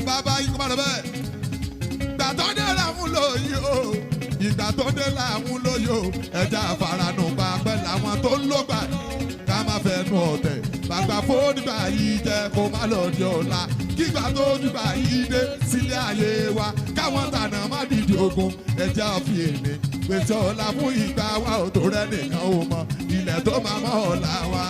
Bàbá yìí kó má lọ bẹ́ẹ̀. Ìgbà tó dé làwọn lóye o, ìgbà tó dé làwọn lóye o. Ẹja àfaranù pa pẹ́ làwọn tó ń lògbà, ká má fẹnu ọ̀tẹ̀ bàgbà fóònù yìí jẹ́ kó má lọ di ọ̀la. Kígbà tó dùgbà yìí dé sílé ayé wa, káwọn tànà má dìde ogun. Ẹja fi èmi pèsè ọ̀la fún ìgbà wa ò tó rẹ́ nìkan ò mọ ilẹ̀ tó máa mọ́ ọ̀la wa.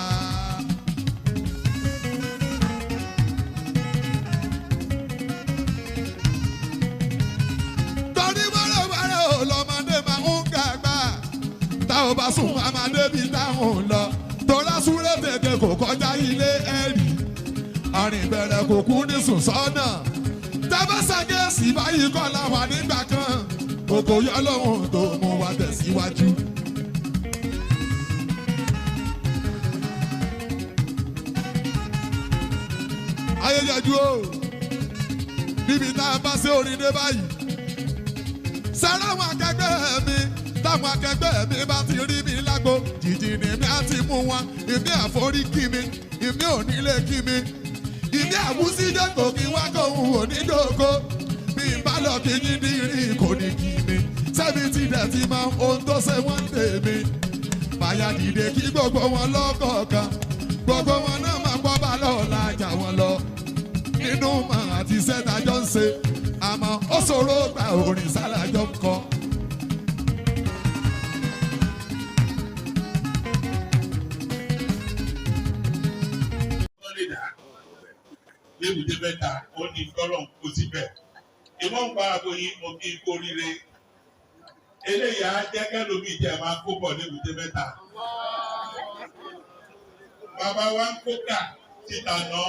Torí wẹ́rẹ́wẹ́rẹ́ ò lọ́mọdé máa ń gàgbà, tá ò bá sùn a máa débi táwọn ò lọ. Torá súré tètè kò kọjá ilé ẹ̀rí, àrìn bẹ̀rẹ̀ kò kú ní sùn sọ́nà. Tábàṣàgẹ́sì báyìí kọ́ la wà nígbà kan, kòkò yọ lóhùn tó mú wa tẹ̀síwájú. Ayẹyẹjú o, níbi tá a bá ṣe orin dé báyìí, sára àwọn akẹgbẹ́ mi, táwọn akẹgbẹ́ mi bá ti rí mi lágbo, jìjì ni mi á ti mú wọn. Ìmí àforí kí mi, ìmí ò nílé kí mi, ìmí àwùsí jẹ́kọ̀ọ́ kí wá kóhun onídòókò. Bí n bá lọ kí yín ní rí kò ní kí mi sẹ́mi ti dẹ̀ ti mọ ohun tó ṣe wọ́n tèmi. Báyà dìde kí gbogbo wọn lọ́kọ̀ọ̀kan, gbogbo wọn náà máa gbọ́ bá lọ́ọ̀la jà wọn lọ nínú mọ̀ àti sẹ́tajọ́ ń ṣe, àmọ́ ó ṣòro gba orin sálàjọ́ ń kọ. Wọ́n lè dà lébùté mẹ́ta, ó ní tọ́lọ̀ ń kó síbẹ̀. Ìmọ̀ ń pa àgbo yìí, mo kí n kó ríire. Eléyìí á jẹ́ kẹ́lómi jẹ́ máa kó bọ̀ lébùté mẹ́ta. Bàbá wa ń kó kà títa ná,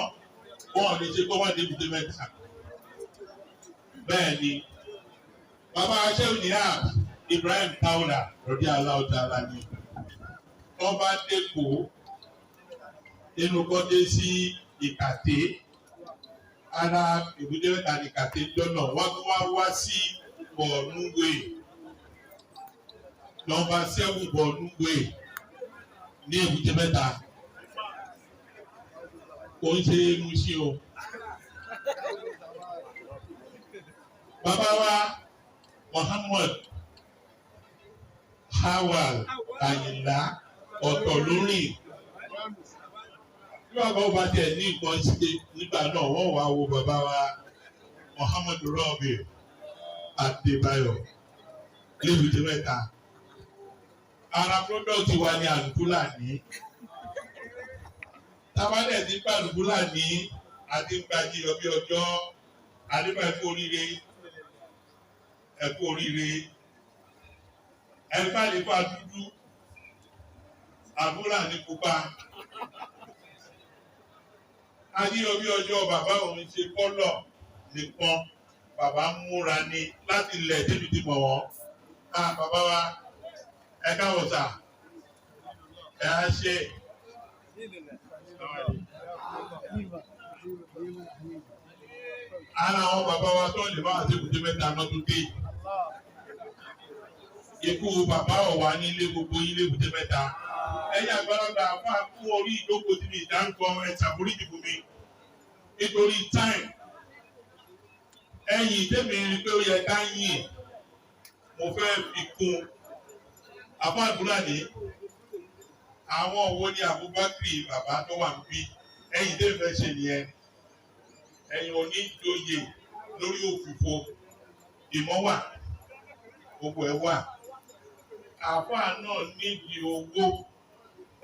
wọn ò lè ṣe kó wá lébùté mẹ́ta. Bẹ́ẹ̀ ni, bàbá Aṣẹ́wó ní app Ibrahim Taula rọ̀dí aláwọ̀ tààlà ni. Wọ́n bá dẹ́kọ̀ọ́ nínú kọ́dé sí Ìkàté, ara ìbúdé mẹ́ta ní Ìkàté jọ́nà, wọ́n tún wá wá sí Bọ̀núwé, nọ́mbà 7 Bọ̀núwé ní èbúté mẹ́ta. Kò ń ṣe Mushin o. Bàbá wa Muhammad Hawal Ayinla ọ̀tọ̀ lórí bí bàbá ọba tiẹ̀ ní nǹkan ṣe nígbà náà, wọ́n wá wo bàbá wa Muhammad Rabi Adébáyọ̀ lébùté mẹ́ta. Ara product wa ní àlùfúlàní. Tábàdẹ̀ ti gba àlùfúlàní àti gbajì ọbí ọjọ́ àdébà. Ẹ̀kú oríire, ẹ̀kú oríire. Ẹ̀fà nípa dúdú, àbúlàní pupa. Ayé orí ọjọ́ bàbá òun ṣe kọ́lọ̀ nìkan, bàbá ń múra ni láti ilẹ̀ débi ti mọ̀ wọ́n. Ká bàbá wa, ẹ káwọ̀ sà, ẹ á ṣe. Ara àwọn bàbá wa tó lè bá àti èbúté mẹ́ta náà tó dé. Ikú bàbá ọ̀wà nílé gbogbo ilé èbúté mẹ́ta. Ẹ̀yin àgbàlagbà fún àkú orí ìjókòó tí mi ìdárúkọ, ẹ ṣàforíjì fún mi nítorí time. Ẹ̀yìn tèmi rí pé ó yẹ ká yìn, mo fẹ́ fi kún àfọ àdúrà ní àwọn wo ni Abubakar bàbá tó wà níbí. Ẹ̀yìn tèmi fẹ́ ṣe nìyẹn. Ẹ̀yìn oníjoyè lórí òfìfo, ìmọ̀ wà, gbogbo ẹ̀ wà. Àfáà náà nídìí owó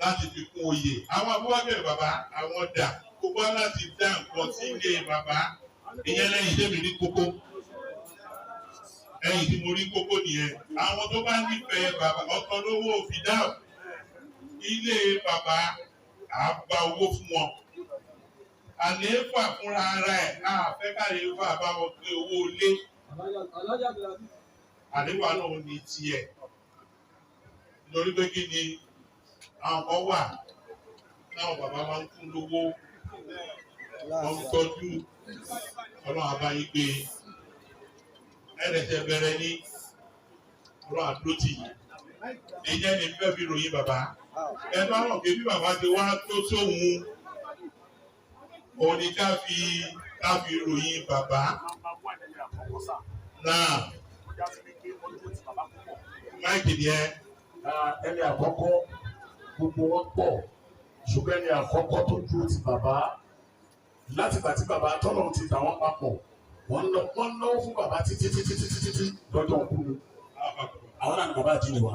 láti fi kún oyè àwọn Abubakar bàbá. Àwọn dà gbogbo wa láti dá nǹkan sí ilé bàbá ìyẹn. Lẹ́yìn tèmi rí kókó, ẹ̀yìn tí mo rí kókó nìyẹn. Àwọn tó bá nífẹ̀ẹ́ bàbá ọkàn lówó fìdáù ilé bàbá, à gba owó fún wọn. Àlééfà fúnra ara ẹ̀, àfẹ́ kálééfà bá wọn gbé owó lé. Àlééfà náà ní tiẹ̀, nítorí pé kí ni, àwọn kan wà táwọn bàbá máa ń kún lówó, wọ́n ń tọ́jú. Ọlọ́run àbáyé gbé ẹ̀rẹ̀ṣẹ̀ bẹ̀rẹ̀ ní ọlọ́run àdúró tì yìí. Ìyẹn ní fẹ́ fi ròyìn bàbá. Ẹ bá wọn pé bí bàbá ti wá tó sóhun, òun ni ká fi Ká fi ròyìn bàbá náà. Máìkì ni ẹ. Ẹni àkọ́kọ́, gbogbo wọn pọ̀, ṣùgbọ́n ẹni àkọ́kọ́ tó dúró ti bàbá látìgbà tí bàbá tọ́lọ́run ti dà wọ́n papọ̀, wọ́n lọ, wọ́n náwó fún bàbá títí títí títí títí lọ́jọ́ òkú ni. Àwọn náà ni bàbá àdínì wa.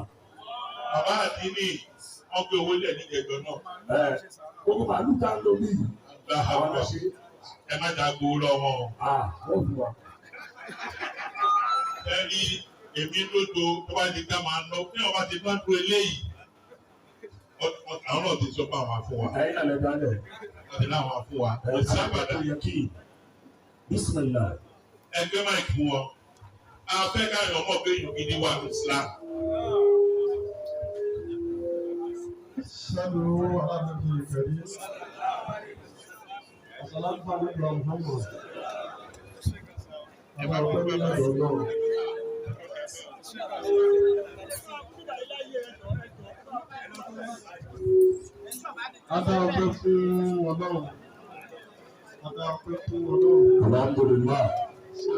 Bàbá àdínì, wọ́n gbé owó lẹ̀ níjẹ̀jọ náà. Ẹ gbogbo màálù tá ń lò bí àwọn náà ṣe. Ẹ má dá gbowó lọ́wọ́ o. Wọ́n fi wa. Ẹ rí èmi lójo tó bá ti ká máa ná bí wọ́n bá ti bá dúró eléyìí. Àwọn náà ti sọ pé àwọn afún wa. Ẹ̀yin náà lè dálẹ̀. Wọ́n ti láwọn afún wa. Kò sí àbàdà. Ẹ̀ yẹ kí bísímìlà. Ẹgbẹ́ máa fún wọn. A fẹ́ káyọ̀ mọ̀ pé èèyàn gidi wà ní Islam. صلوا على النبي الكريم. السلام عليكم محمد. Àwọn ọ̀pẹ́ ní ọ̀dọ̀ Ọlọ́run. A dá ọpẹ́ fún Ọlọ́run. A dá ọpẹ́ fún Ọlọ́run. Alhamdulillah. Ṣe